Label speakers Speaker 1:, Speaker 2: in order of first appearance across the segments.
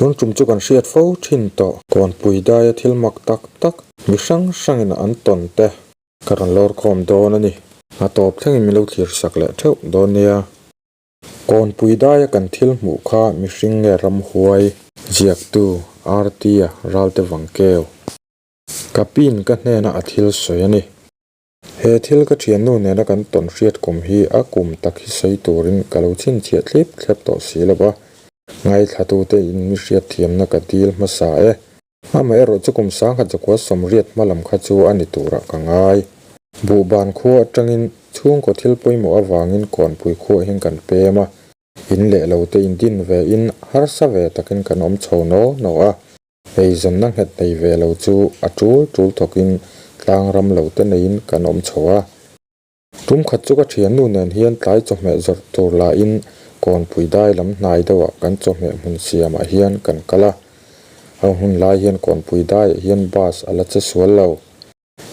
Speaker 1: Tun tum chu kan hriat fo thin tawh. Kawnpui daia thil mak tak tak mi hrang hrangin an tawn te ka rawn lawr khawm dawn a ni. A tawp thlengin min lo thlir sak leh theuh dawn nia. Kawnpui daia kan thil hmuh kha mihring nge ramhuai ziaktu RT-a Ralte Vangkeu. Ka pin ka hnena a thil sawi a ni. He thil ka thiannu nena kan tawn hriat kum hi a kum tak hi sawi turin ka lo chhinchhiah thlip thlep tawh si lo va, ngaithlatute in mi hriat thiamna ka dil hmasa e. Amaherawh chu kum sangkhat zakua sawmriat hma lam kha chu a ni turah ka ngai. Buhban khua atangin chhungkaw thil pawimawh avangin kawnpui khuah hian kan pem a, in leh lo te in din ve in harsa ve takin kan awm chho naw naw a. Eizawnna nghet nei ve lo chu a tul tul thawkin tlang ram lo te neiin kan awm chho a. Tum khat chu ka thiannu nen hian tlai chawhmeh zawrh tur lahin Kawnpui dai lam hnai deuhah kan chawhmeh hmun siamah hian kan kal a. A hun lai hian Kawnpui daiah hian bus a la che sual lo.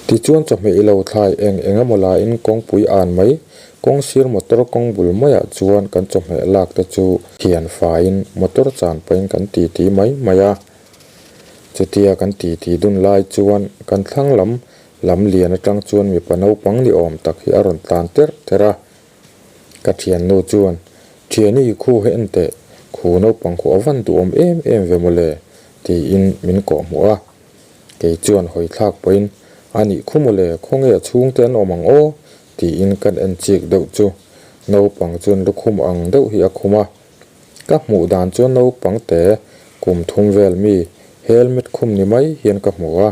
Speaker 1: Tichuan chawhmeh i lo thlai eng eng emaw lain kawngpui an mai, kawng sir motor kawng bul maiah chuan kan chawhmeh lak te chu thian faiin motor chan pahin kan titi mai mai a. Chutia kan titi dun lai chuan kan thlang lam lam lian atang chuan mipa naupang ni awm tak hi a rawn tlan terh terh a. Ka thiannu chuan, Thiani khu hi en teh, khu naupang khu a van duhawm em em ve mawle, tiin min kawhhmuh a. Kei chuan hawi thlak pawhin, A nih khu mawle, khawnge a chhungte an awm ang aw? tiin kan en chik deuh chu. Naupang chuan lukhum ang deuh hi a khum a. Ka hmuh dan chuan naupang te kum thum vel mi helmet khum ni mai hian ka hmu a.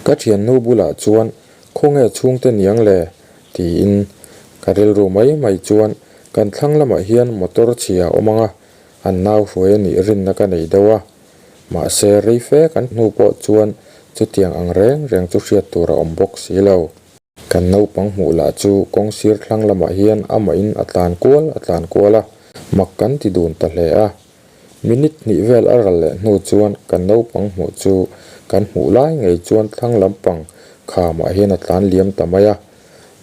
Speaker 1: Ka thiannu bulah chuan, Khawnge a chhungte niang le? tiin ka rilru mai mai chuan kan thlang lamah hian motor chhia a awm ang a, an nau hruai a nih rinna ka nei deuh a. Mahse, rei fe kan hnu pawh chuan chutiang ang reng reng chu hriat tur a awm bawk si lo. Kan naupang hmuh lah chu kawng sir thlang lamah hian amahin a tlan kual a tlan kual a, mak kan ti dun ta hle a. Minute hnih vel a ral leh hnu chuan kan naupang hmuh chu kan hmuh lai ngei chuan thlang lampang khamah hian a tlan liam ta mai a,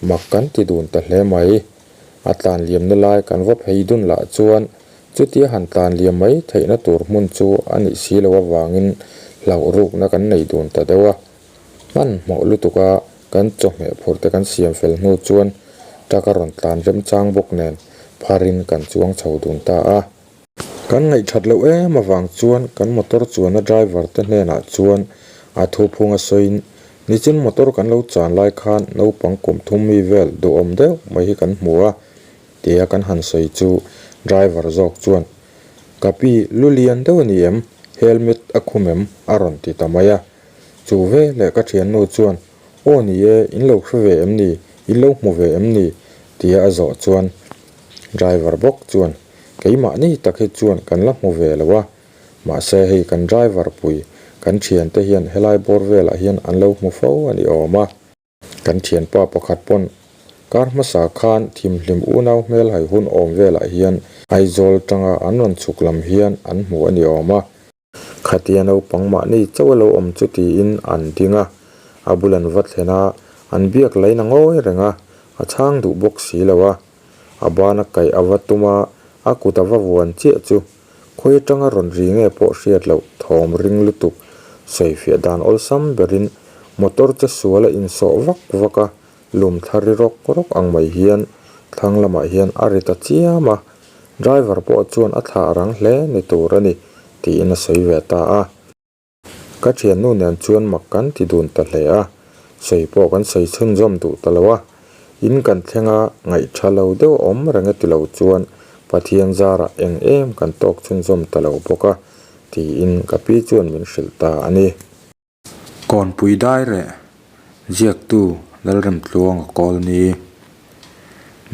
Speaker 1: mak kan ti dun ta hle mai. A tlan liamna lai kan va phei dun lah chuan chutia han tlan liam mai theihna tur hmun chu a nih si loh avangin hlauh rukna kan nei dun ta deuh a. Hmanhmawh lutuka kan chawhmeh phur te kan siam fel hnu chuan truck a rawn tlan remchang bawk nen pharin kan chuang chho dun ta a. Kan ngaihthat loh em avang chuan kan motor chuanna driver te hnenah chuan a thuphung a sawiin nichin motor kan lo chan lai khan naupang kum thum mi vel duhawm deuh mai hi kan hmu a tia kan han sawi chu driver zawk chuan Ka pi lu lian deuh a ni em? Helmet a khum em? a rawn ti ta mai a. Chu veleh ka thiannu chuan Aw ni e, in lo hre ve em ni? In lo hmu ve em ni? tia a zawh chuan driver bawk chuan Keimahni tak hi chuan kan la hmu ve lo a, mahse hei kan driver pui kan thiante hian helai bawr velah hian an lo hmu fo a ni awm a. Kan thianpa pakhat pawn kar hmasa khan thimhlim unau hmel hai hun awm velah hian Aizawl tanga an rawn chhuk lam hian an hmu a ni awm a. Khatia naupang mahni chauh a lo awm chu tiin an ding a, a bul an va thlen a, an biak lain a ngawi reng a, a chhang duh bawk si lo a. A ban a kaih a va tum a, a kut a va vuan chiah chu khawi atanga rawn ri nge pawh hriat loh thawm ring lutuk sawifiah dan awlsam berin motor che sual a insawh vak vak a, lum thla ri rawk rawk ang mai hian thlang lamah hian a ri ta chiam a, driver pawh chuan a thlah rang hle ni tur a ni tiin a sawi ve ta a. Ka thiannu nen chuan mak kan ti dun ta hle a, sawi pawh kan sawi chhunzawm duh ta lo a. In kan thleng a, ngaihtha lo deuh a awm reng e ti lo chuan Pathian zarah eng em kan tawk chhunzawm ta lo bawk a, tiin ka pi chuan min hrilh ta a ni. Kawnpui dai reh ziaktu Lalremtluanga kawl ni.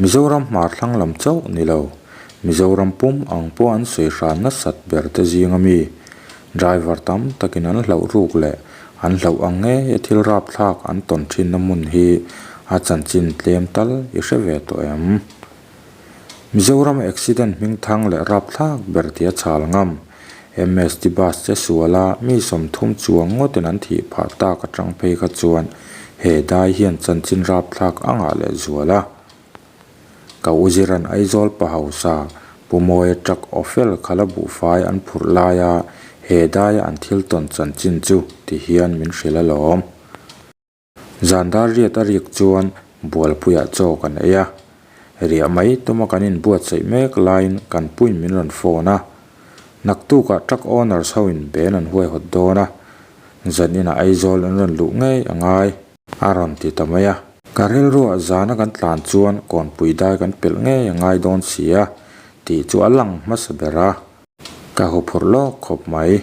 Speaker 1: Mizoram hmar thlang lam chauh ni lo, Mizoram pum ang pawh an sawi hran nasat ber te zinga mi driver tam takin an hlauh ruk leh an hlauh ang ngei a thil rapthlak an tawn thinna hmun hi a chanchin tlem tal i hre ve tawh em? Mizoram accident hmingthang leh rapthlak ber tia chhal ngam MST bus che suala mi 30 chuang ngawtin an thih phah tak atang phei kha chuan he dai hian chanchin rapthlak a ngah leh zual a. Ka u Ziran Aizawl pa hausa Pu Mawia truck Ofel khala buhfai an phurh laia He daia an thil tawn chanchin chu ti hian min hrilh alawm. Zan dar riat a rik chuan Bualpuiah chaw kan ei a. Riah mai tuma kan inbuatsaih mek laiin kan puin min rawn phone a. Naktukah truck owners ho in ben an huaihawt dawn a, zan inah Aizawl an rawn luh ngei a ngai. A rawn ti ta mai a. Ka rilruah zana kan tlan chuan kawnpui dai kan pelh ngei a ngai dawn si a tih chu a lang hmasa ber a. Ka haw phurh lawk khawp mai.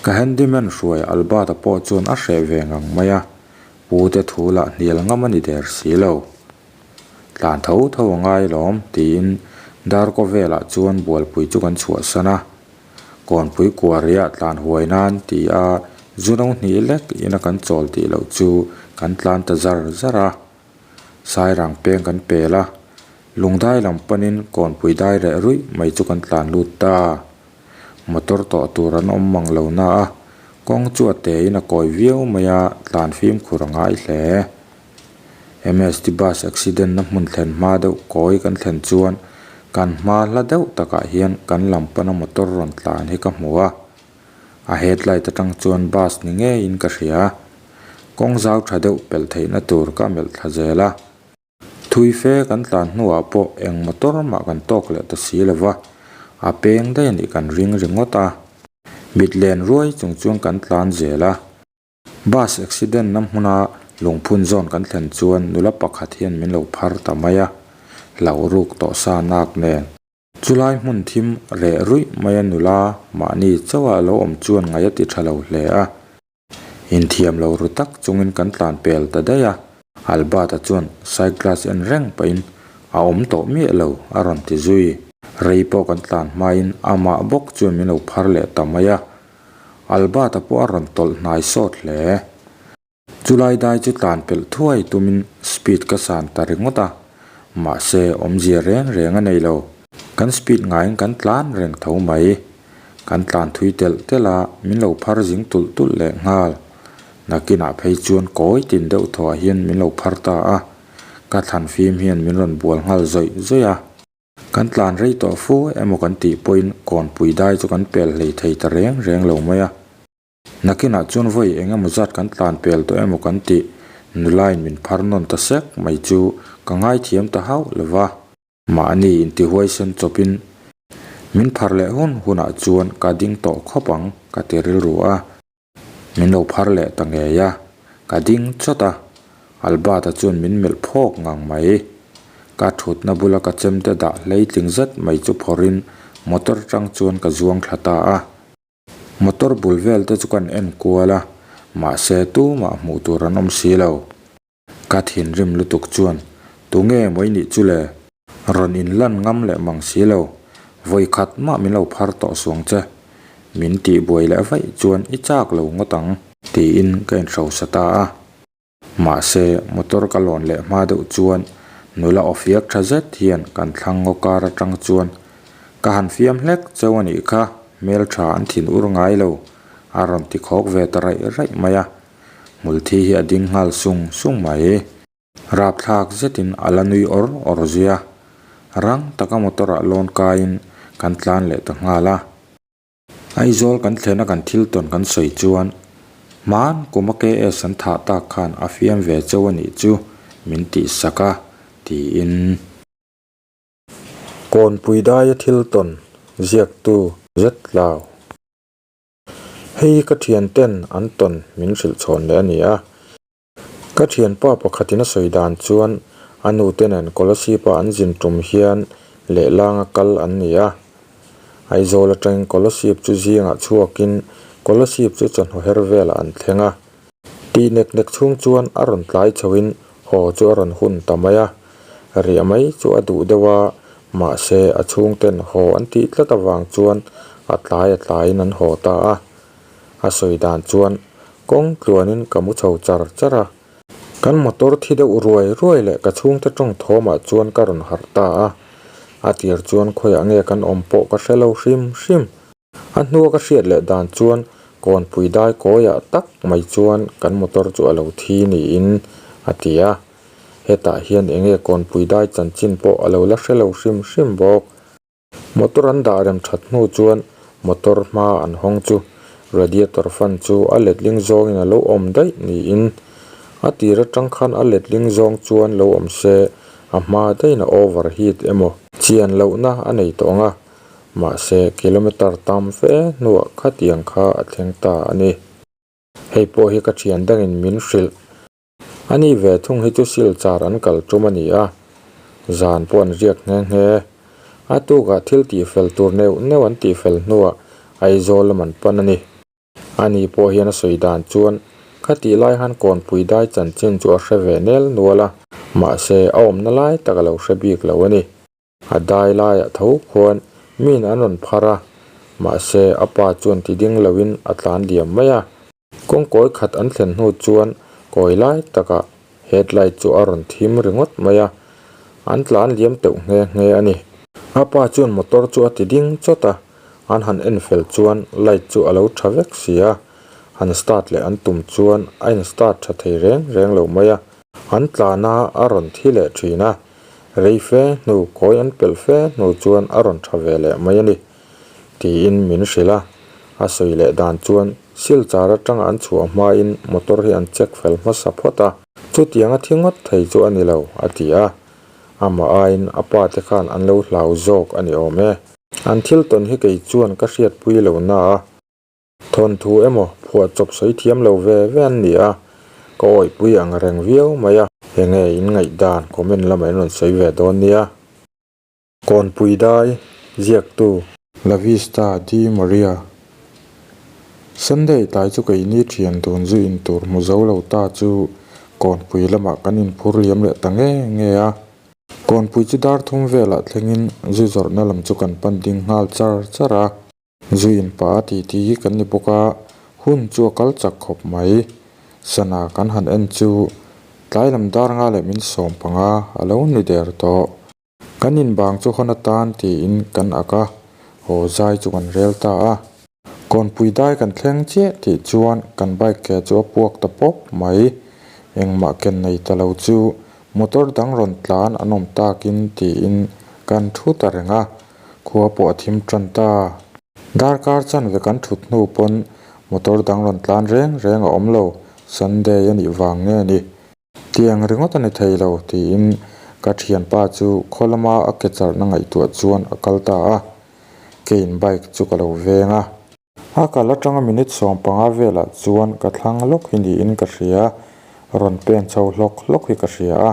Speaker 1: Ka handyman hruai Albert-a pawh chuan a hreh ve ngang mai a, pute thu lah hnial ngam a ni der si lo. Tlan tho tho a ngai lawm tiin darkaw velah chuan bualpui chu kan chhuahsan a. Kawnpui kuariah tlan huai nan ti a zu no hnih lek ina kan chawl tih loh chu kan tlan ta zar zar a. Sairang peng kan pel a, lungdai lam panin kawnpui dai reh ruih mai chu kan tlan lut ta. Motor tawh tur an awm mang lo na a, kawng chu a tein a kawi viau mai a, tlan fimkhur a ngai hle. MST bus accident na hmun thlen hma deuh kawi kan thlen chuan kan hma hla deuh takah hian kan lam pana motor rawn tlan hi ka hmu a. A headlight atang chuan bus ni ngeiin ka hria. Kawng zau tha deuh pelh theihna tur ka melh thla zel a. Thui fe kan tlan hnuah pawh eng motor mah kan tawk leh ta si lo va, a peng daih a nih kan ring ringawt a. Mit len ruai chung chuan kan tlan zel a. Bus accident na hmuna lungphun zawn kan thlen chuan nula pakhat hian min lo phar ta mai a, hlauh ruk tawh sa nak nen. Chulai hmun thim reh ruih maia nula mahni chauha lo awm chuan ngaih a ti tha lo hle a. Inthiam lo ru tak chungin kan tlan pel ta daih a, Albert-a chuan side glass en reng pahin a awm tawh miah lo a rawn ti zui. Rei pawh kan tlan hmain amah bawk chuan min lo phar leh ta mai a. Albert-a pawh a rawn tawlh hnai sawt hle. Chulai dai chu tlan pelh thuai tumin speed ka san ta ringawt a, mahse awmzia reng reng a nei lo. Kan speed ngaiin kan tlan reng tho mai. Kan tlan thui telh telh a, min lo phar zing tulh tulh leh nghal. Nakinah phei chuan kawi tin deuh thuah hian min lo phar ta a, ka thlan fim hian min rawn bual nghal zawih zawih a. Kan tlan rei tawh fu emaw kan tih pawhin kawnpui dai chu kan pel hlei thei ta reng reng lo mai a. Nakinah chuan vawi eng emaw zat kan tlan pel tawh emaw kan tih nulain min phar nawn ta sek mai chu ka ngaithiam ta hauh lo va. Mahni intihuaisen chawpin min phar leh hun hunah chuan ka ding tawh khawp ang ka ti rilru a. Min lo phar leh ta ngei a, ka ding chawt a, Albert-a chuan min melh phawk ngang mai. Ka thutna bula ka chemte dah hleitling zet mai chu phawrhin motor atang chuan ka zuang thla ta a. Motor bul vel te chu kan en kual a, mahse tumah hmuh tur an awm si lo. Ka thinrim lutuk chuan, Tunge maw i nih chu le? Rawn inlan ngam leh mang si lo, vawi khat mah min lo phar tawh suang che. Min tih buai leh vaih chuan i chak lo ngawt ang. Tiin ka inhrosa ta a. Mahse, motor ka lawn leh hma deuh chuan nula awfiak tha zet hian kan thlang ngaw kar atang chuan ka han fiam hlek cheu a nih kha, hmeltha an thin ur ngai lo, a rawn ti khawk ve ta raih raih mai a. Hmulthi hi a ding nghal sung sung mai. Rapthlak zetin a la nui awr awr zui a, rang taka motor ah lawn kaiin kan tlan leh ta nghal a. Aizawl kan thlena kan thil tawn kan sawi chuan hman kuma KS an thah tak khan a fiam ve cheu a nih chu min tih sak a tiin. Kawnpui daia thil tawn ziaktu zet lau. Hei ka thianten an tawn min hrilh chhawn leh a ni a. Ka thianpa pakhatin a sawi dan chuan a nute nen Kolasib-a an zin tum hian lehlanga kal an ni a. Aizawl atangin Kolasib chu zingah chhuakin Kolasib chu chawhnu her velah an thleng a. Tih nek nek chhung chuan a rawn tlai chhoin haw chu a rawn hun ta mai a. Riah mai chu a duh deuh a, mahse a chhungten haw an tih tlat avang chuan a tlai a tlaiin an haw ta a. A sawi dan chuan kawng tluanin ka mu chho char char a. Kan motor thi deuh ruai ruai leh ka chhungte tawng thawmah chuan ka rawn harh ta a. A tir chuan khawiah nge kan awm pawh ka hre lo hrim hrim. A hnua ka hriat leh dan chuan kawnpui dai kawiah tak mai chuan kan motor chu a lo thi niin a ti a. Hetah hian eng nge kawnpui dai chanchin pawh a lo la hre lo hrim hrim bawk. Motor an dah rem that hnu chuan motor hma an hawng chu. Radiator fan chu a letling zawngin a lo awm daih niin a tir atang khan a letling zawng chuan lo awm se a hma daihin a over heat emaw chian lohna a nei tawh ang a, mahse kilometer tam fe hnuah khatiang kha a thleng ta a ni. Hei pawh hi ka thian dangin min hrilh. A ni ve thung hi chu Silchar an kal tum a ni a, zan pawh an riak nghe nghe. A tukah thil tihfel tur neuh neuh an tihfel hnuah Aizawl lam an pan a ni. A ni pawh hian a sawi dan chuan khatih lai han Kawnpui dai chanchin chu a hre ve nel nual a, mahse a awmna lai tak a lo hre bik lo a ni. A dai laiah tho khuan min an rawn phar a, mahse a pa chuan ti ding loin a tlan liam mai a. Kawngkawi khat an thlen hnu chuan kawi lai takah headlight chu a rawn thim ringawt mai a, an tlan liam teuh nghe nghe a ni. A pa chuan motor chu a ti ding chawt a, an han en fel chuan light chu a lo tha vek si a, han start leh an tum chuan a in start tha thei reng reng lo mai a, an tlan a a rawn thi leh thin a. Rei fe hnu, kawi an pelh fe hnu chuan a rawn tha ve leh mai a ni, tiin min hrilh a. A sawi leh dan chuan Silchar atanga an chhuah hmain motor hi an check fel hmasa phawt a, chutiang a thi ngawt thei chu a ni lo, a ti a. Amah aiin a pa te khan an lo hlau zawk a ni awm e. An thil tawn hi kei chuan ka hriatpui lo na a. Thawnthu emaw phuahchawp sawi thiam lo ve ve an ni a, ka awihpui ang reng viau mai a. Enge in ngaihdan comment lamah in rawn sawi ve dawn nia. Kawnpui dai, ziaktu. La Vista di Maria. Sunday tlai chu keini thian dun zu in tur hmu zo lo ta chu Kawnpui lamah kan inphur liam leh ta nge nge a. Kawnpui chu dar thum velah thlengin zu zawrhna lam chu kan pan ding nghal char char a. Zu in pah a ti ti hi kan ni bawk a, hun chu a kal chak khawp mai. Sana kan han en chu tlai lam dar nga leh min sawm panga a lo ni der tawh. Kan inbang chu hawn atan tiin kan ak a, haw zai chu kan rel ta a. Kawnpui dai kan thleng chiah tih chuan kan bike ke chu a puak ta pawp mai. Engmah ken nei ta lo chu motor dang rawn tlan an awm takin tiin kan thu ta reng a. Khua pawh a thim tan ta. Darkar chanve kan thut hnu pawn motor dang rawn tlan reng reng a awm lo, Sunday a nih vang nge ni? Tiang ringawt a ni thei lo tiin ka thianpa chu khaw lama a ke charhna ngaihtuah chuan a kal ta a, keiin bike chu ka lo veng a. A kal atanga minute 15 velah chuan ka thlang lawk hi niin ka hria, rawn pen chho hlawk hlawk hi ka hria a.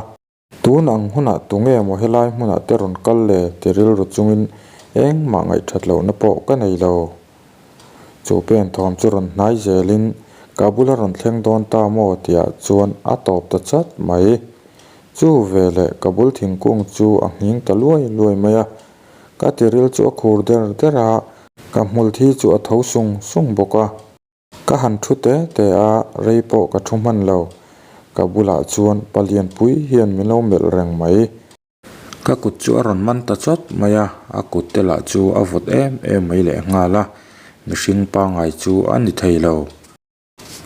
Speaker 1: Tun ang hunah tunge maw helai hmunah te rawn kal le ti rilru chungin engmah ngaihthat lohna pawh ka nei lo. Chu pen thawm chu rawn hnai zelin ka bula rawn thleng dawn ta maw tihah chuan a tawp ta chat mai. Chu veleh ka bul thingkung chu a nghing ta luai luai mai a, ka tiril chu a khur der der a, ka hmul thi chu a tho sung sung bawk a. Ka han thu te te a, rei pawh ka thu hman lo. Ka bulah chuan palianpui hian min lo melh reng mai. Ka kut chu a rawn man ta chawt mai a, a kut te lah chu a vawt em em mai leh nghal a, mihring pangngai chu a ni thei lo.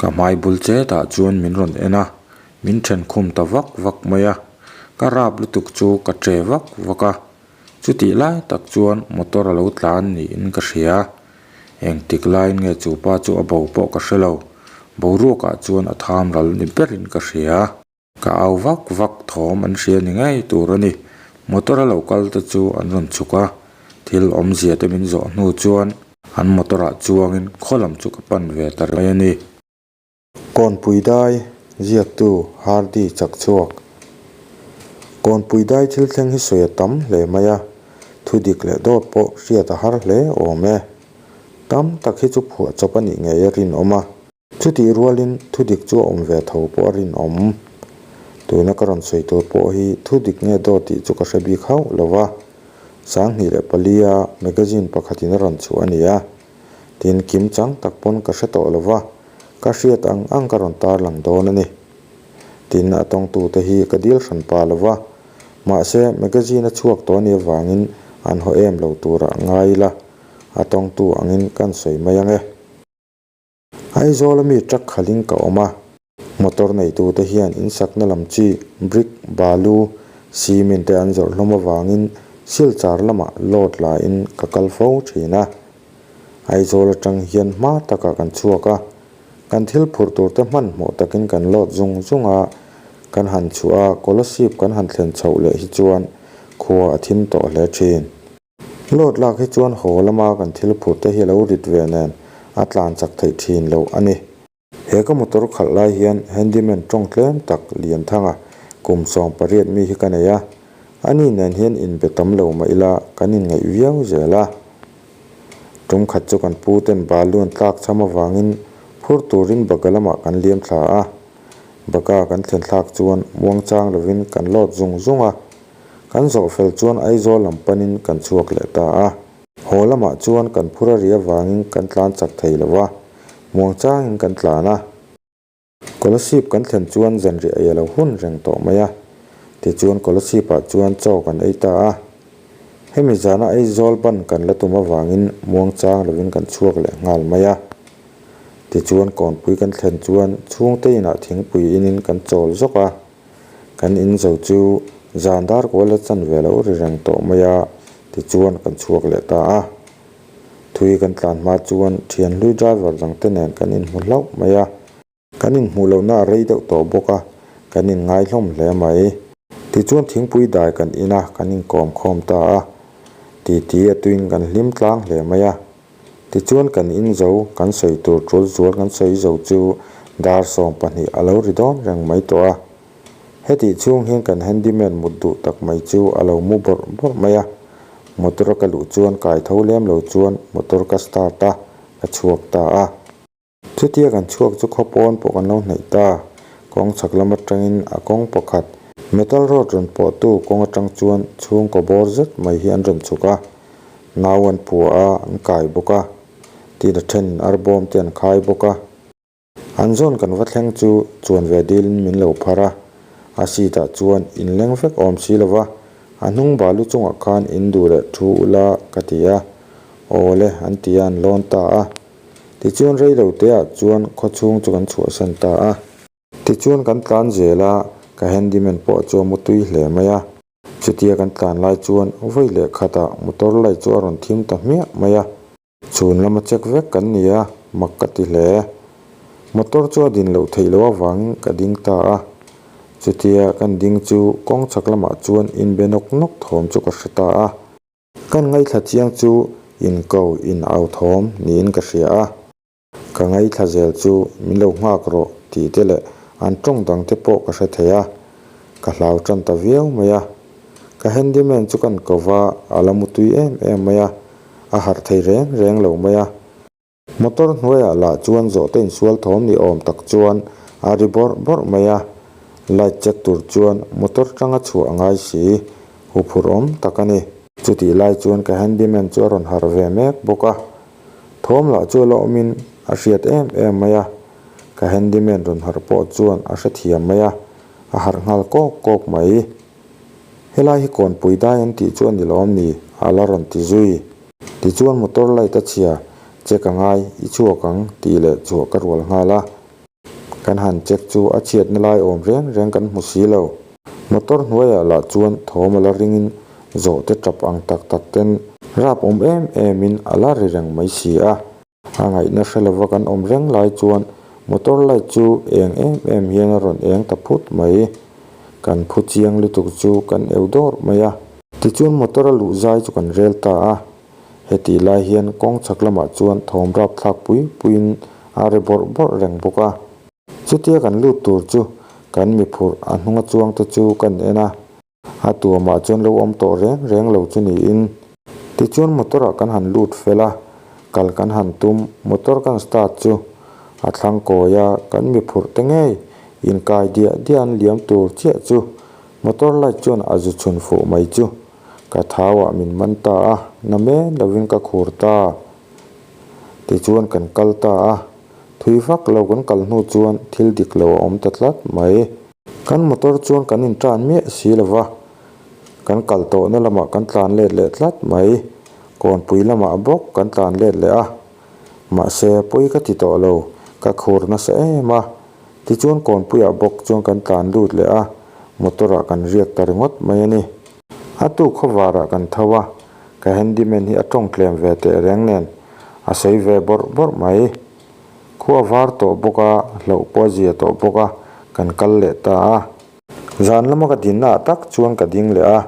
Speaker 1: Ka hmai bul chetah chuan min rawn en a, min then khum ta vak vak mai a, ka rap lutuk chu ka che vak vak a, chutih lai tak chuan motor a lo tlan niin ka hria. Engtik laiin nge chu pa chu a bo pawh ka hre lo, boruakah chuan a tham ral ni berin ka hria. Ka au vak vak thawm an hria ni ngei tur a ni. Motor a lo kal te chu an rawn chhuk a, thil awmzia te min zawh hnu chuan an motor ah chuangin khaw lam chu ka pan ve ta mai a ni. Kawnpui dai ziaktu Hardy chak chhuak. Kawnpui dai thil thleng hi sawi a tam hle mai a, thu dik leh dawt pawh hriat a har hle awm e. Tam tak hi chu phuah chawp a nih ngei a rinawm a, chutih rualin thu dik chu a awm ve tho pawh a rinawm. Tuna ka rawn sawi tur pawh hi thu dik nge dawt tih chu ka hre bik hauh lo va, 2004 a magazine pakhatin a rawn chhuah a ni a. Tin, kim chang tak pawn ka hre tawh lo va, ka hriat ang ang ka rawn tarlang dawn a ni. Tin, a tawngtute hi ka dil hran pa lo va, mahse magazine a chhuak tawh a nih avangin an haw em lo turah ngai ila, a tawngtu angin kan sawi mai ang e. Aizawl ami truck khalhin ka awm a. Motor neitute hian in sakna lam chi brick, balu, cement te an zawrh hlawm avangin Silchar lamah load lain ka kal fo thin a. Aizawl atang hian hma takah kan chhuak a, kan thil phurh tur te hmanhmawh takin kan load zung zung a, kan han chhuah a, Kolasib kan han thlen chhoh leh hi chuan khua a thim tawh hle thin. Load lak hi chuan haw lama kan thil phurh te hi a lo rit ve nen a tlan chak theih thin loh a ni. He ka motor khalh lai hian handyman tawng tlem tak Lianthanga kum 18 mi hi ka nei a, ani nen hian inbe tam lo mah ila kan inngaih viau zel a. Tum khat chu kan pu ten balu an tlak cham avangin phur turin Baga lamah kan liam thla a, Baga kan thlen thlak chuan muangchang lovin kan load zung zung a, kan zawh fel chuan Aizawl lam panin kan chhuak leh ta a. Haw lamah chuan kan phur a ri avangin kan tlan chak thei lo a, muangchangin kan tlan a. Kolasib kan thlen chuan zanriah ei a lo hun reng tawh mai a, tichuan Kolasib-ah chuan chaw kan ei ta a. Hemi zana Aizawl ban kan la tum avangin muangchang lovin kan chhuak leh nghal mai a. Tichuan kawnpui kan thlen chuan chhungte inah thingpui inin kan chawl zawk a. Kan in zo chu zan dar kual a chan ve lo ri reng tawh mai a, tichuan kan chhuak leh ta a. Thui kan tlan hma chuan thian hlui driver dang te nen kan inhmu hlauh mai a. Kan inhmuh lohna a rei deuh tawh bawk a, kan inngai hlawm hle mai. Tichuan thingpui dai kan in a, kan inkawm khawm ta a. Titi a tuin kan hlim tlang hle mai a. Tichuan kan in zo, kan sawi tur tul zual kan sawi zo chu dar 12 a lo ri dawn reng mai tawh a. Hetih chhung hian kan handyman mut duh tak mai chu a lo mu bawrh bawrh mai a. Motor a ka luh chuan kai tho lem lo chuan motor ka start a, ka chhuak ta a. Chutia kan chhuak chu khaw pawn pawh kan lo hnaih ta. Kawng chhak lam atangin a kawng pakhat, metal road rawn pawhtu kawng atang chuan chhungkaw bawr zet mai hi an rawn chhuk a. Nau an pua a, an kai bawk a. Tin a thenin arbawm te an khai bawk a. An zawn kan va thleng chu chuan ve dilin min lo phar a. A seat ah chuan inleng vek awm si lo va, a hnung balu chungah khan in duh leh thu ula ka ti a. Aw le an ti a, an lawn ta a. Tichuan rei lo te ah chuan khawchhung chu kan chhuahsan ta a. Tichuan kan tlan zel a, ka handyman pawh chu a mu tui hle mai a. Chutia kan tlan lai chuan vawi leh khatah motor light chu a rawn thim ta hmiah mai a. Chhun lama check vek kan ni a, mak ka ti hle. Motor chu a din loh theih loh avangin ka ding ta a. Chutia kan ding chu kawng chhak lamah chuan inbe nawk nawk thawm chu ka hre ta a. Kan ngaithla chiang chu inko in au thawm niin ka hria a. Ka ngaithla zel chu min lo nghak rawh tih te leh an tawng dang te pawh ka hre thei a. Ka hlau tan ta viau mai a. Ka handyman chu kan ko va, a la mutui em em mai a. A harh thei reng reng lo mai a. Motor hnuaiah lah chuan zawhte insual thawm ni awm tak chuan a ri bawrh bawrh mai a, light check tur chuan motor tanga chhuah a ngai si, huphurh awm tak a ni. Chutih lai chuan ka handyman chu a rawn harh ve mek bawk a, thawm lah chu a la awmin a hriat em em mai a, ka handyman rawn harh pawh chuan a hrethiam mai a, a harh nghal kawk kawk mai. Helai hi kawnpui dai an tih chu a ni lawm ni? A la rawn ti zui. Tichuan motor light a chhia, check a ngai, i chhuak ang tih leh chhuah ka rual nghal a. Kan han check chu a chhiatna lai awm reng reng kan hmu si lo. Motor hnuaiah lah chuan thawm a la ringin zawhte tap ang tak tak ten rap awm em em in a la ri reng mai si a. A ngaihna hre lova kan awm reng lai chuan motor light chu eng em em hian a rawn eng ta phut mai. Kan phu chiang lutuk chu kan eu dawr mai a. Tichuan motor a luh zai chu kan rel ta a, hetih lai hian kawng chhak lamah chuan thawm rap thlak pui puiin a ri bawrh bawrh reng bawk a. Chutia kan lut tur chu kan mi phurh a hnunga chuang te chu kan en a, a tuamah chuan lo awm tawh reng reng lo chu niin. Tichuan motor ah kan han lut fel a, kal kan han tum motor kan start chu a thlang kawi a, kan mi phurh te ngei inkai diah diah an liam tur chiah chu Motor light chuan a zu chhun fuh mai chu ka thau ah min man ta a, na men lovin ka khur ta. Tichuan kan kal ta a, thui vak lo kan kal hnu chuan thil dik lo a awm ta tlat mai. Kan motor chuan kan in tan miah si lo va, kan kal tawhna lamah kan tlan let leh tlat mai. Kawnpui lamah bawk kan tlan let leh a, mahse pawi ka ti tawh lo, ka khur nasa em a. Tichuan kawnpuiah bawk chuan kan tlan lut leh a, motor ah kan riak ta ringawt mai a ni. A tuk khawvarah kan tho a, ka handyman hi a tawng tlem ve teh reng nen. A sawi ve bawrh bawrh mai. Khua var tawh bawk a, hlauh pawh a zia tawh bawk a, kan kal leh ta a. Zan lama ka dinna ah tak chuan ka ding leh a,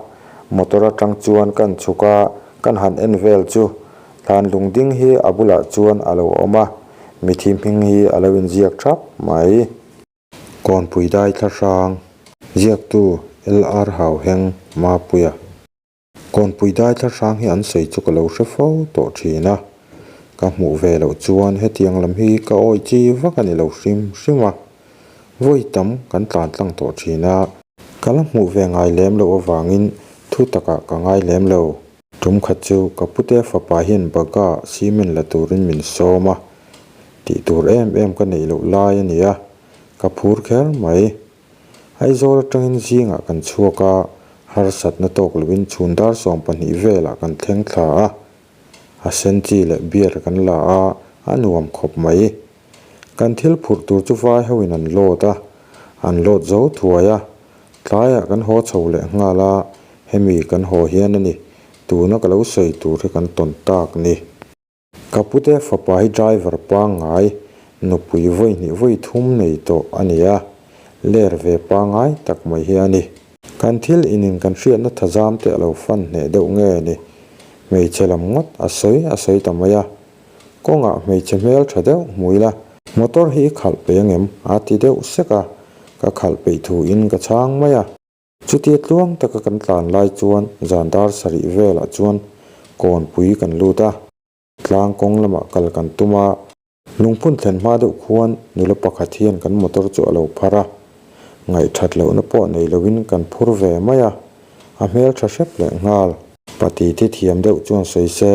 Speaker 1: motor atang chuan kan chhuk a, kan han en vel chu thlan lung ding hi a bulah chuan a lo awm a, mithi hming hi a lo inziak thap mai. Kawnpui dai thla hrang, ziaktu LR Hauheng Mapuia. Kawnpui dai thla hrang hi an sawi chu ka lo hre fo tawh thin a, ka hmuh ve loh chuan hetiang lam hi ka awi chi vak a ni lo hrim hrim a, vawi tam kan tlan tlang tawh thin a, ka la hmuh ve ngai lem loh avangin thu takah ka ngai lem lo. Tum khat chu ka pute fapa hian bagha cement la turin min sawm a, tih tur em em ka neih loh lai a ni a, ka phur kher mai. Aizawl atangin zingah kan chhuak a, harsatna tawk lovin chhun dar 12 velah kan thleng thla a, a sen chi leh beer kan la a, a nuam khawp mai. Kan thil phurh tur chu vai hoin an load a, an load zo thuai a, tlaiah kan haw chho leh nghal a, hemi kan haw hian a ni, tuna ka lo sawi tur hi kan tawn tak ni. Ka pute fapa hi driver pangngai, nupui vawi hnih vawi thum nei tawh a ni a, ler ve pangngai tak mai hi a ni. Kan thil inin kan hriatna thazam te a lo fan hneh deuh nge ni? Hmeichhe lam ngawt a sawi a sawi ta mai a. Kawngah hmeichhe hmel tha deuh hmu ila. Motor hi i khalh peih angem? a ti deuh sek a, ka khalh peih thu in ka chhang mai a. Chutia tluang taka kan tlan lai chuan zan dar sarih velah chuan kawnpui kan lut a, tlang kawng lamah kal kan tum a. Lungphun thlen hma deuh khuan nula pakhat hian kan motor chu a lo phar a, ngaihthat lohna pawh nei loin kan phur ve mai a, a hmel tha hrep leh nghal. Pati thi thiam deuh chuan sawi se,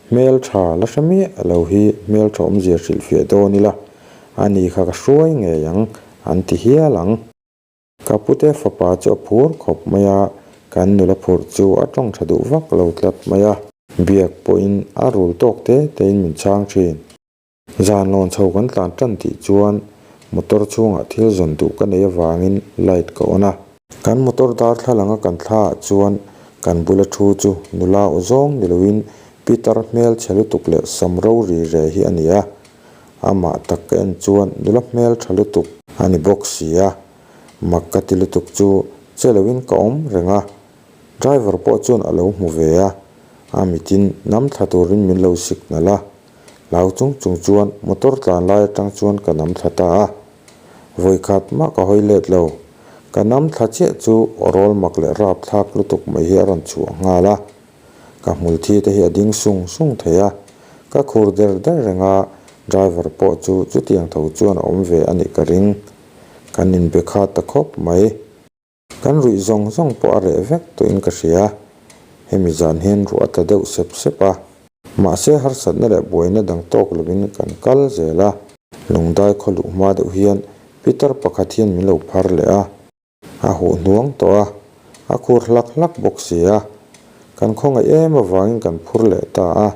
Speaker 1: hmel tha la hre miah lo hi hmel tha awmzia hrilhfiah dawn ila, ani kha ka hruai ngei ang an ti hial ang. Ka pute fapa chu a phur khawp mai a, kan nula phurh chu a tawng tha duh vak lo tlat mai a. Biak pawhin a rul tawk te tein min chhang thin. Zan lawn chho kan tlan tan tih chuan motor chhungah thil zawn duh ka nei avangin light ka on a. Kan motor darthlalang a kan thla ah chuan kan bula thu chu nula aw zawng ni loin Peter hmel chhe lutuk leh sam ro ri re hi a ni a. Amah tak ka en chuan nula hmel tha lutuk a ni bawk si a, mak ka ti lutuk chu che loin ka awm reng a, driver pawh chuan a lo hmu ve a, a mitin nam thla turin min lo signal a, hlau chung chung chuan motor tlan lai atang chuan ka nam thla ta a, vawikhat mah ka hawi let lo, ka nam thla chiah chu aw rawl mak leh rap thlak lutuk mai hi a rawn chhuah nghal a. Ka hmul thi te hi a ding sung sung thei a, ka khur der der reng a, driver pawh chu chutiang tho chuan a awm ve a nih ka ring. Kan inbe khat ta khawp mai. Kan ruih zawng zawng pawh a reh vek tawhin ka hria. Hemi zan hian ruah a tla deuh sep sep a. Mahse harsatna leh buaina dang tawk lovin kan kal zel a. Lungdai khaw luh hma deuh hian Peter pakhat hian min lo phar leh a. A huh hnuang tawh a, a khur hlak hlak bawk si a. Kan khawngaih em avangin kan phur leh ta a.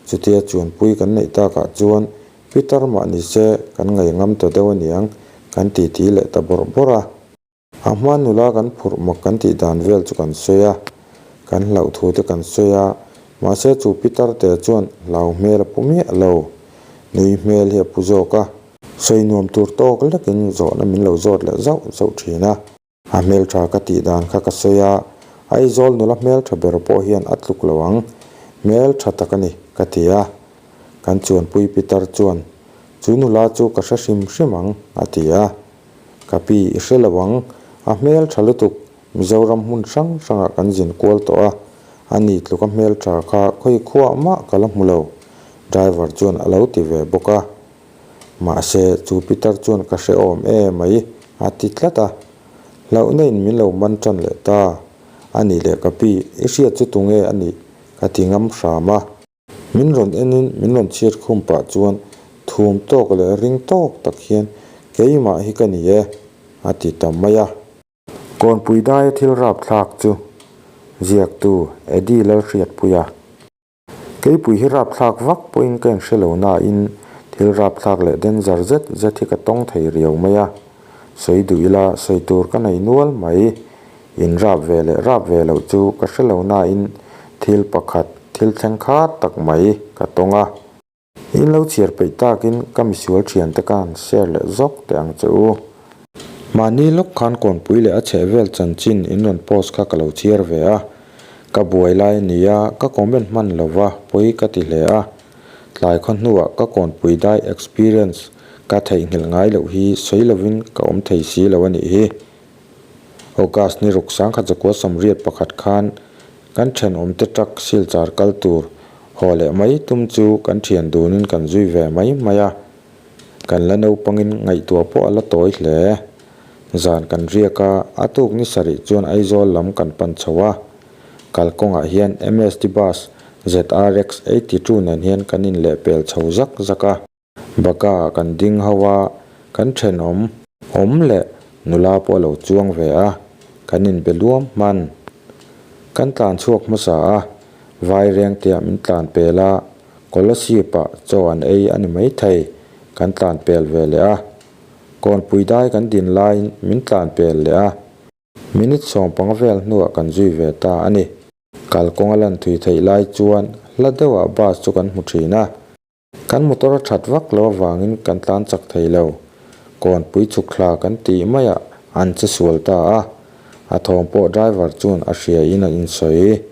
Speaker 1: Chutia chuanpui kan neih takah chuan Peter mah ni se kan ngaih ngam ta deuh aniang kan titi leh ta bawrh bawrh a. A hma nula kan phurh mak kan tih dan vel chu kan sawi a, kan hlauh thu te kan sawi a, mahse chu Peter te chuan hlau hmel a pu miah lo, nui hmel hi a pu zawk a. Sawi nuam tur tawk lekin zawhna min lo zawt leh zauh zauh thin a. A hmeltha ka tih dan kha ka sawi a, Aizawl nula hmeltha ber pawh hian a tluk lo ang, hmeltha tak a ni ka ti a. Kan chuanpui Peter chuan, Chu nula chu ka hre hrim hrim ang a ti a. Ka pi i hre lo ang, a hmeltha lutuk, Mizoram hmun hrang hrangah kan zin kual tawh a, ani tluka hmeltha kha khawi khuah mah ka la hmu lo, driver chuan a lo ti ve bawk a. Mahse, chu Peter chuan ka hrehawm e mai a ti tlat a. Hlauhna in min lo man tan leh ta. A nih leh ka pi, i hriat chu tunge a nih? ka ti ngam hram a. Min rawn enin min rawn chhiat khum pah chuan thum tawk leh ring tawk tak hian keimah hi ka ni e a ti ta mai a. Kawnpui daia thil rapthlak chu ziaktu Eddie Lalhriatpuia. Keipui hi rapthlak vak pawhin ka inhre lo nain thil rapthlak leh danger zet zet hi ka tawng thei riau mai a. Sawi duh ila sawi tur ka nei nual mai. In rap ve leh rap ve loh chu ka hre lo nain thil pakhat thil thleng khat tak mai ka tawng a. In lo chhiar peih takin ka misual thiante ka han share leh zawk teh ang che u. Mahni lawk khan kawnpui leh a chhehvel chanchin in rawn post kha ka lo chhiar ve a. Ka buai lai a ni a, ka comment hman lo va, pawi ka ti hle a. Tlai khaw hnuah ka kawnpui dai experience ka theihnghilh ngai loh hi sawi lovin ka awm thei si lo a nih hi. August ni ruk 1981 khan kan thenawmte truck Silchar kal tur haw leh mai tum chu kan thian dunin kan zui ve mai mai a. Kan la naupangin ngaihtuah pawh a la tawi hle. Zan kan riak a, a tuk ni sarih chuan Aizawl lam kan pan chho a. Kalkawngah hian MST bus ZRX 82 nen hian kan inlehpel chho zak zak a. Baka kan ding ho a, kan thenawm awm leh nula pawh a lo chuang ve a, kan inbe luam hman. Kan tlan chhuak hmasa a, vai reng tia min tlan pel a, Kolasib ah chaw an ei a ni maithei, kan tlan pel ve leh a. Kawnpui dai kan din laiin min tlan pel leh a, minute 15 vel hnuah kan zui ve ta a ni. Kalkawng a lan thui theih lai chuan hla deuhah bus chu kan hmu thin a. Kan motor a that vak lo avangin kan tlan chak thei lo. Kawnpui chhuk thla kan tih maiah an che sual ta a, a thawm pawh driver chuan a hria in a insawi.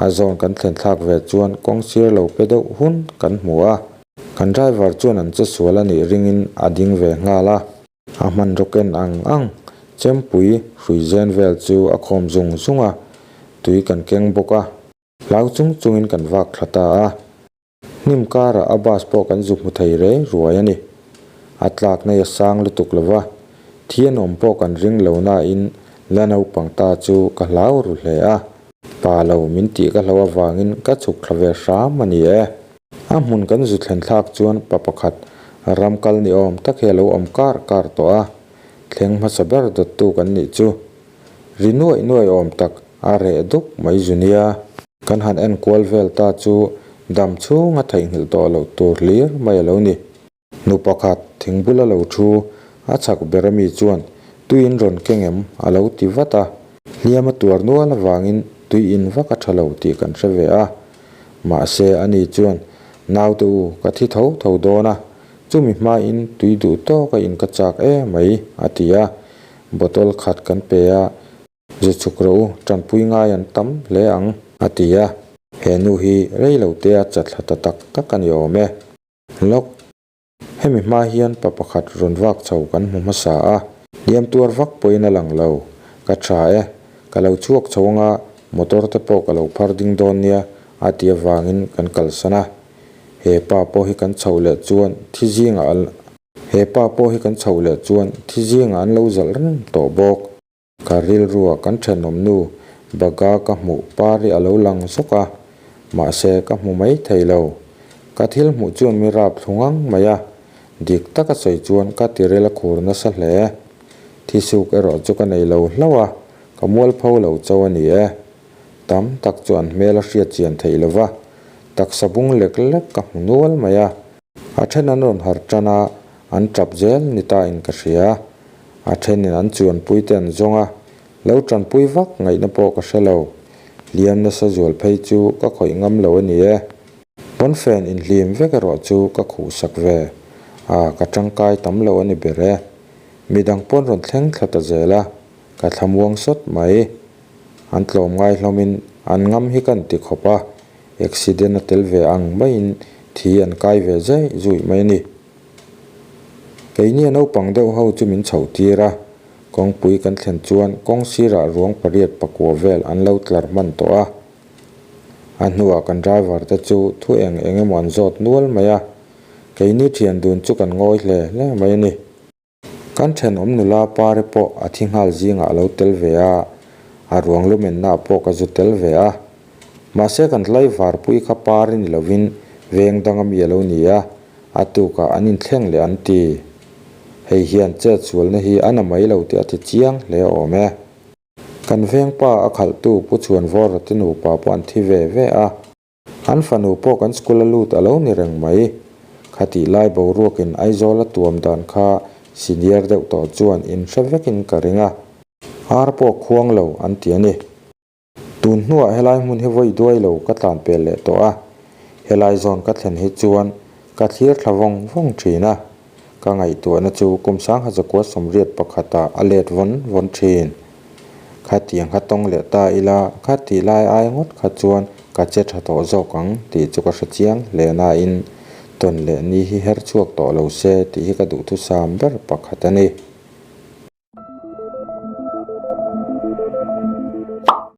Speaker 1: A zawn kan thlen thlak ve chuan kawng sir lo pe deuh hun kan hmu a, kan driver chuan an che sual a nih ringin a ding ve nghal a. A hmanraw ken ang ang chempui hrui zen vel chu a khawm zung zung a, tui kan keng bawk a, hlau chung chungin kan vak thla ta a. Hnim karah a bus pawh kan zu hmu thei rei ruai a ni. A tlak nei a sang lutuk lo va, thi an awm pawh kan ring lo nain la naupang ta chu ka hlau ru hle a. Pa lo min tih ka hloh avangin ka chhuk thla ve hram a ni e. A hmun kan zu thlen thlak chuan pa pakhat ram kal ni awm tak hi a lo awm kar kar tawh a, thleng hmasa ber dawttu kan nih chu. Ri nuaih nuaih awm tak a reh duk mai zu nia. Kan han en kual vel ta chu dam chhunga theihnghilh tawh loh tur hlir mai a lo ni. Nu pakhat thing bula lo thu a chhak ber ami chuan tui in rawn keng em a lo ti vat a. Hliam a tuar nual avangin tui in vak a tha lo tih kan hre ve a. Mahse ani chuan naute u ka thi tho tho dawn a, chumi hmain tui duh tawk a in ka chak emai a ti a. Bottle khat kan pe a, Zu chhuk rawh u, tanpui ngai an tam hle ang, a ti a. He nu hi rei lo te a chatthla ta tak tak a ni awm e. Lawk, hemi hma hian pa pakhat rawn vak chho kan hmu hmasa a, hliam tuar vak pawhin a lang lo. Ka tha e, ka lo chhuak chho anga motor te pawh ka lo phar ding dawn nia, a ti avangin kan kalsan a. He pa pawh hi kan chhoh leh chuan thi zingah a. He pa pawh hi kan chhoh leh chuan thi zingah an lo zalh reng tawh bawk. Ka rilrua kan thenawm nu Baga ka hmuh par hi a lo lang zawk a, mahse ka hmu mai thei lo. Ka thil hmuh chuan mi rap thlu ngang mai a, dik taka sawi chuan ka tiril a khur nasa hle. Thisuk erawh chu ka nei lo hlauh a, ka mualpho lo chauh a ni e. Tam tak chu an hmel a hriat chian theih lo va, taksa bung lek lek ka hmu nual mai a. A then an rawn harh tan a, an tap zel ni ta in ka hria. A thenin an chuanpui te an zawng a, lo tanpui vak ngaihna pawh ka hre lo. Hliam nasa zual phei chu ka khawih ngam lo a ni e. Pawnfen inhlim vek erawh chu ka khuhsak ve a, ka tangkai tam lo a ni ber e. Midang pawn rawn thleng thla ta zel a, ka thlamuang sawt mai. An tlawm ngai hlawmin an ngam hi ka inti khawp a, Accident a tel ve ang maiin thi an kai ve zai zuih mai a ni. Keini a naupang deuh ho chu min chhoh tir a, kawngpui kan thlen chuan kawng sirah ruang pariat pakua vel an lo tlar hman tawh a. A hnuah kan driver te chu thu eng eng emaw an zawt nual mai a, keini thian dun chu kan ngawi hle hle mai a ni. Kan thenawm nula pare pawh a thi nghal zingah a lo tel ve a, a ruang lumennaah pawh ka zu tel ve a. Mahse kan hlai varpui kha pare ni lovin veng danga mi a lo ni a, a tukah an inthleng leh an ti. Hei hian chet sualna hi a na mai lo tih a ti chiang hle awm e. Kan vengpa a khalhtu Pu Chhuanvawra te nupa pawh an thi ve ve a. An fanu pawh kan school a lut a lo ni reng mai. Khatih lai boruakin Aizawl a tuam dan kha senior deuh tawh chuan in hre vekin ka ring a. Ar pawh khuang lo an ti a ni. Tun hnuah helai hmun hi vawi duai lo ka tlan pel leh tawh a. Helai zawn ka thlen hi chuan. Ka thlir thla vawng vawng thin a, ka ngaihtuahna chu kum sangha zakua sawmriat pakhatah a let vawn vawn thin. Khatiang kha tawng leh ta ila, kha tih lai ai ngawt kha chuan ka che tha tawh zawk ang tih chu ka hre chiang hle nain tawn leh ni hi her chhuak tawh lo se tih hi ka duhthusam ber pakhat a ni.